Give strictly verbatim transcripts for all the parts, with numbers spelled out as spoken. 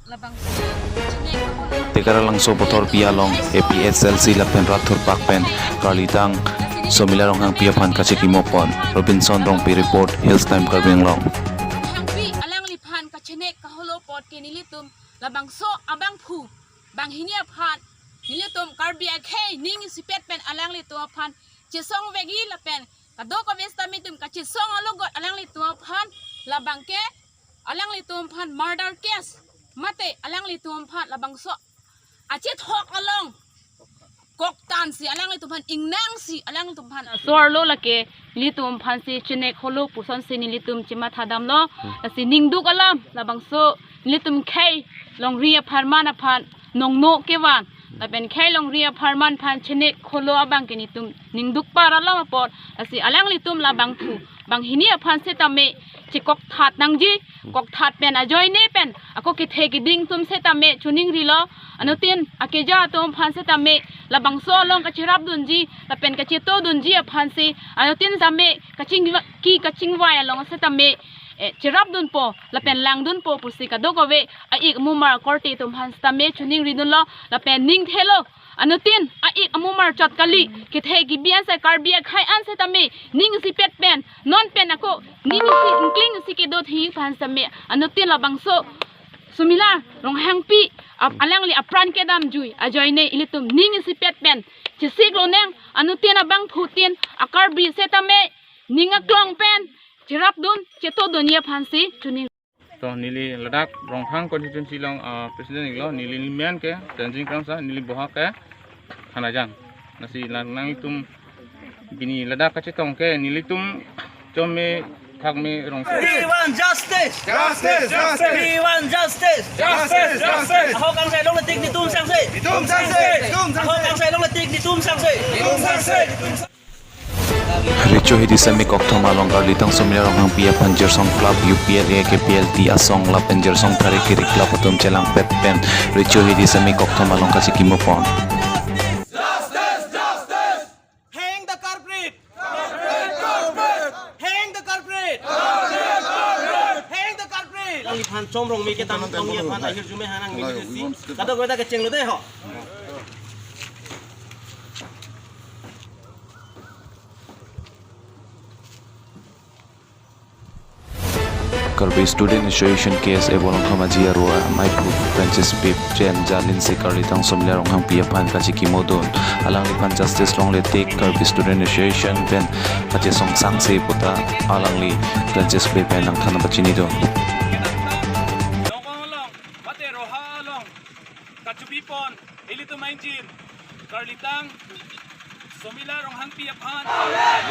Labangso Tekaralangso Bothorpi along A P H L C lapen rat thurpak pen karlitang Somila Ronghangpi aphan kachekimo pon. Robinson Rongpi report, Hills Time Karbi Anglong. Ronghangpi alangliphan kachenek kaholo apot ke nelitum labangso abangphu banghini aphan nelitum Karbi akhei ning isipet pen alanglitum aphan chesong vekji lapen kadokave setame itum kachesong alogot alanglitum aphan labang ke alanglitum aphan murder case mate alanglitum aphan labangso achethok along koktan si alanglitum aphan ingnang si alanglitum aphan so arlo lake nelitum aphan si chenek holo puson si nelitum chematha damlo. Lasi ningduk alam labangso nelitum khei longri apharman aphan nongno kevan lapen khei longri apharman aphan chenek holo abang ke nelitum ningduk par alam apot. Lasi alanglitum labangphu banghini aphan setame chekok that nangji, kok that pen ajoine pen ako kethe keding atum setame choningrilo. Anuttin akeja atum aphan setame labangso along kacherapdunji lapen kachetodunji aphan si anuttin setame kaching ki kachingvai along setame, eh, cherapdunpo lapen langdunpo pusi kadokave a-ik amumar akorte atum aphan setame choningridunlo lapen ningthelo. Anuttin a-ik amumar chot kali, kethe kebi an si Karbi akhei an setame ning isipet pen non pen ako ning isi ingkling isi kedo thengji aphan setame anuttin labangso Somila Ronghangpi ap-, alangli apran kedamjui ajoine ilitum ning isipet pen chesik lonang. Anuttin abangphutin a-Karbi setame ning aklong pen cherapdun chetodunji aphan si choning. To neli ladak Rongphang constituency along, ah, president iklo, neli, neli men ke Tenzing Kramsa, neli bohag ke Khanajan. Lasi la nangtum pini ladak kachetong ke nelitum chome thakme rong. We want justice. Justice, justice. We want justice. Justice, justice. Ahok kangsai longle tik nelitum sangse. Nelitum sangse. Nelitum sangse. Ahok kangsai longle tik nelitum sangse. Nelitum sangse. Recho hidi semi kokthom along karlitang Somila Ronghangpi aphan Jirsong Club, U P L A, K P L T asong lapen Jirsong Thari Kiri Club atum chelangpet pen recho hidi semi kokthom along kachekimo pon. Justice, justice. Hang the culprit. Culprit, culprit. Hang the culprit. Culprit, culprit. Hang the culprit. Alangli aphan chomrong me kedam tongji aphan ahirjume hanang me. Kadokave ta kechenglo dei ho. Karbi Student Association, K S A Bolongkham Aji Arua, Maiphu Francis Bey pen jalin si karlitang Somila Ronghangpi aphan kachekimo dun. Alangliphan justice longle tik Karbi Student Association pen kachesongsang si puta alangli Francis Bey pen nangthan pachini dun. Nokong along, mate Roha along, kachubi pon, ilitum ainjin, karlitang Somila Ronghangpi aphan. Yes,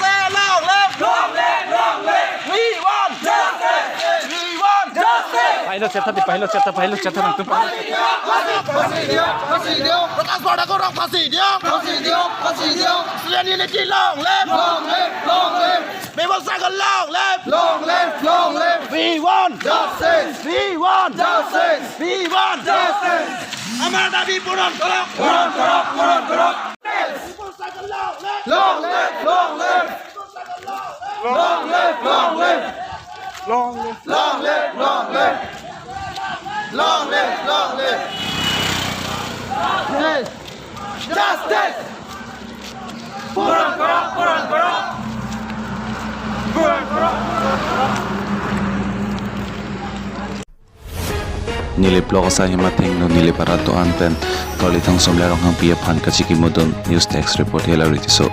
eh, long live! Long live, long live! We want justice! We want justice! Pahilo chetha di, pahilo chetha, pahilo chetha nangtum. Phasi diyo, phasi diyo, phasi diyo. Prakash Bardha korok phasi diyo. Phasi diyo, phasi diyo. Student unity long live! Long live, long live! People struggle long live! Long live, long live! We want justice! We want justice! We want justice! Amar dabi puron korok! Puron korok, puron korok! Long live, long live! Long live, long live! Long live, long live! Long live, long live! Yes! Justice! Puron korok, puron korok! Puron korok, puron korok! Nilip Lok Asai Hema Thengno, Nilip arat do-an pen karlitang Somila Ronghangpi aphan kachekimo dun. News Desk Report, Hilary Tisso.